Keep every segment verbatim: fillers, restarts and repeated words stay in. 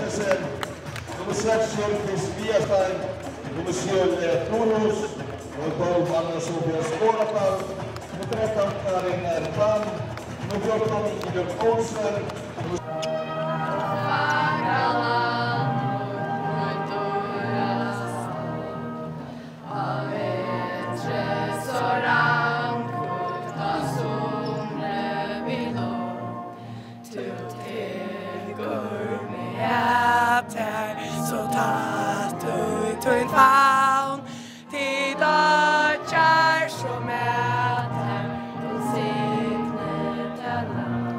Nummer seks, Hjördis Viastein. Nummer sjö, Lea Thorhus. Nummer tolv, Anna Sofia Skoradal. Nummer trettan, Karin R. Palm. Nummer fjorton, Ingibjørg Olsen. Tú tekur meg at tær, so tætt í tín favn, til doyggjar so mæt tær, Gud signi tær navn.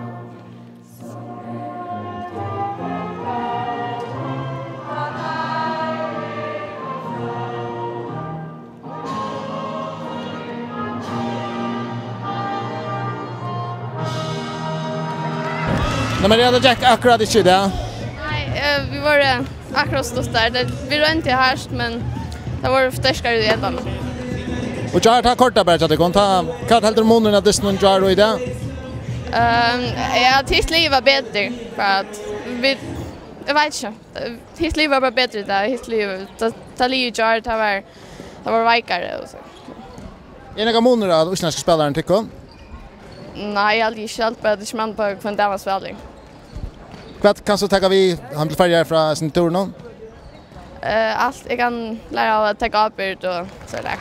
Nei, men ja, tað gekk akkurát ikki í dag. Nei, eh, vit vóru akkurát stutt har. Tað, vit royndu hart, men tað vóru sterkari í endanum. Og í gjár, tá kortið bara hjá tykkum. Tá, hvat heldur munurin á dystinum í gjár og í dag? Ehm, ja, hitt liðið var betri, bara at vit, eg veit ikki. Hitt liðið var bara betri í dag. Hitt liðið, tað, tað liðið í gjár, tað var, tað var veikari og so. Er nakar munur á íslendsku spælarunum tykkum? Nei, eg haldi ikki, eg haldi bara, at tað kemur an uppá, hvønn dag man spælir. Hvat kanst tú taka við heim til Føroyar frá hesum túrinum? Eh, alt, eg kann læra av at taka ábyrgd og so har.